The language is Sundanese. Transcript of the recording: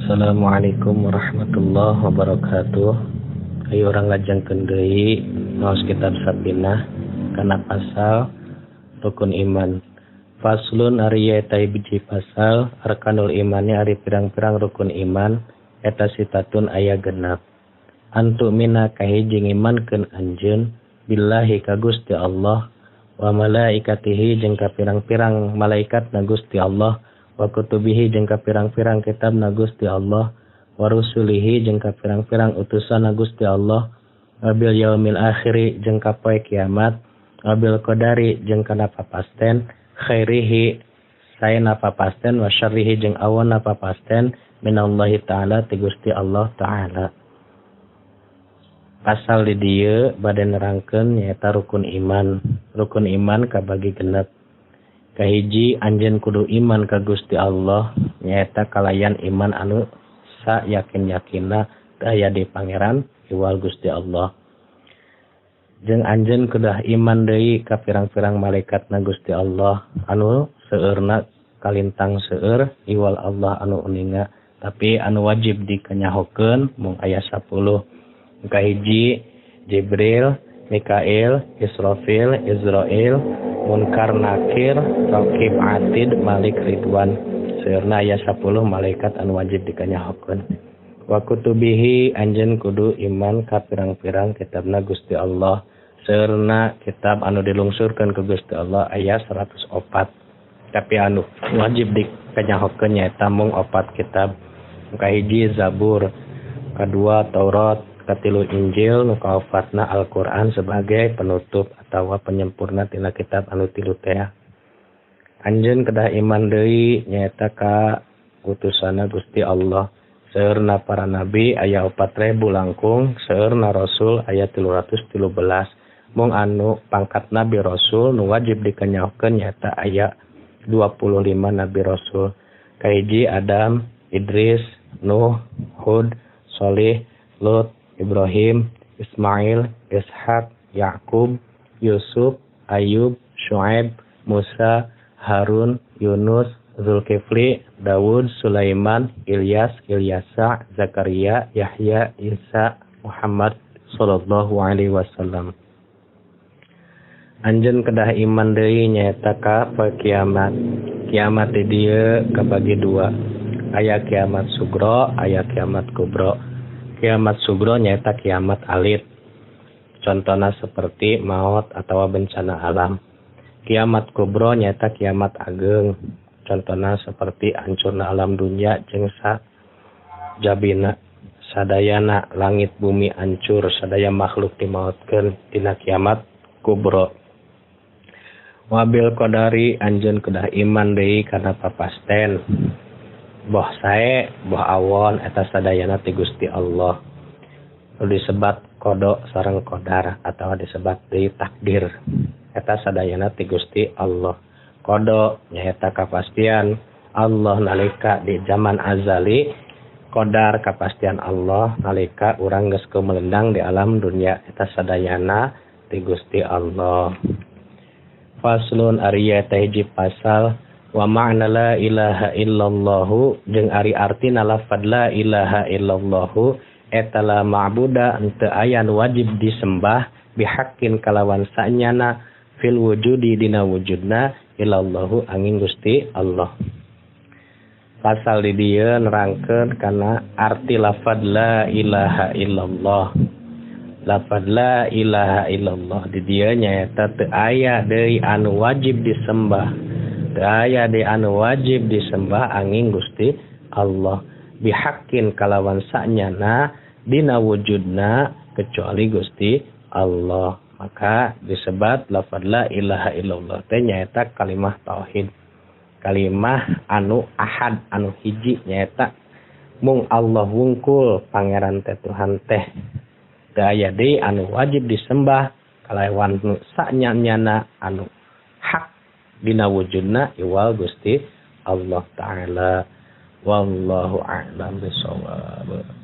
Assalamualaikum warahmatullahi wabarakatuh. Ayo urang lajengkeun deui ngaos kitab Safinah kana pasal rukun iman. Faslun ari eta hiji pasal arkanul imani ari pirang-pirang rukun iman eta sitatun aya genep. Antu mina kahiji ngimankeun anjeun billahi ka Gusti Allah wa malaikatihi jeung ka pirang-pirang malaikat na Gusti Allah wa kutubihi jeung ka pirang-pirang kitab na Gusti Allah wa rusulihi jeung ka pirang-pirang utusan na Gusti Allah wa bil yaumil akhiri jeung ka poe kiamat wa bil qadari jeung kana papasten khairihi saena papasten wa syarrihi jeung awonna papasten minallahi ta'ala ti Gusti Allah ta'ala. Pasal di dieu bade nerangkeun nyaeta rukun iman. Rukun iman kabagi genep. Kahiji anjeun kudu iman ka Gusti Allah nyaeta kalayan iman anu sa yakin-yakinna aya di pangeran iwal Gusti Allah. Jeung anjeun kedah iman deui ka pirang-pirang malaikatna Gusti Allah anu seueurna kalintang seueur iwal Allah anu uninga, tapi anu wajib dikanyahokeun mung aya 10. Kahiji Jibril, Mikail, Israfil, Izrail, Munkar, Nakir, Raqib, Atid, Malik, Ridwan. Seueurna aya 10 malaikat anu wajib dikanyahokeun. Wa kutubihi anjeun kudu iman ka pirang-pirang kitabna Gusti Allah. Seueurna kitab anu dilungsurkeun ku Gusti Allah aya 104. Tapi anu wajib dikanyahokeun nyaeta mung 4 kitab. Kahiji Zabur, kadua Taurat, katilu Injil, nu kaofatna Al-Qur'an sebagai penutup atawa penyempurna tina kitab anu tilu teh. Anjeun kedah iman deui nyaeta ka utusanna Gusti Allah. Seueurna para nabi aya 4000 langkung, seueurna rasul aya 313. Mung anu pangkat nabi rasul nu wajib dikanyahokeun nyaeta aya 25 nabi rasul. Kahiji Adam, Idris, Nuh, Hud, Sholih, Lut, Ibrahim, Ismail, Ishak, Yakub, Yusuf, Ayub, Shu'aib, Musa, Harun, Yunus, Zulkifli, Dawud, Sulaiman, Ilyas, Ilyasa, Zakaria, Yahya, Isa, Muhammad sallallahu alaihi wasallam. Anjeun kedah iman deui nyaeta ka poe kiamat. Kiamat di dieu kabagi dua. Aya kiamat sugro, aya kiamat kubro. Kiamat sugro nyaeta kiamat alit. Contohna seperti maut atau bencana alam. Kiamat kubro nyaeta kiamat ageng. Contohna seperti hancurna alam dunia jeung sajabina sadayana langit bumi hancur, sadaya makhluk dimautkeun dina kiamat kubro. Wabil qadari anjeun kedah iman deui kana papasten. Boh sae, boh awon eta sadayana ti Gusti Allah. Nu disebat qada sareng qadar atawa disebat deui takdir. Eta sadayana ti Gusti Allah. Qada nyaeta kapastian Allah nalika di zaman azali, qadar kapastian Allah nalika urang geus kumelendang di alam dunia, eta sadayana ti Gusti Allah. Faslun ari eta hiji pasal wa ma'na la ilaha illallahu jeung ari artina lafad la ilaha illallahu eta la ma'buda henteu aya nu wajib disembah bihaqqin kalawan sanyana fil wujudi dina wujudna illallahu angin Gusti Allah. Pasal di dieu nerangkeun kana arti lafad la ilaha illallah. Lafad la ilaha illallah di dieu nyaeta teu aya deui anu wajib disembah. Teu aya deui anu wajib disembah angin Gusti Allah bihaqqin kalawan sanyana dina wujudna kecuali Gusti Allah. Maka disebat lafad la ilaha illallah teh nyaeta kalimah tauhid. Kalimah anu ahad anu hiji nyaeta mung Allah wungkul pangeran teh Tuhan teh. Teu aya deui anu wajib disembah kalawan nu sanyana anu hak dina wujudna iwal Gusti Allah Ta'ala. Wallahu a'lam bishawab.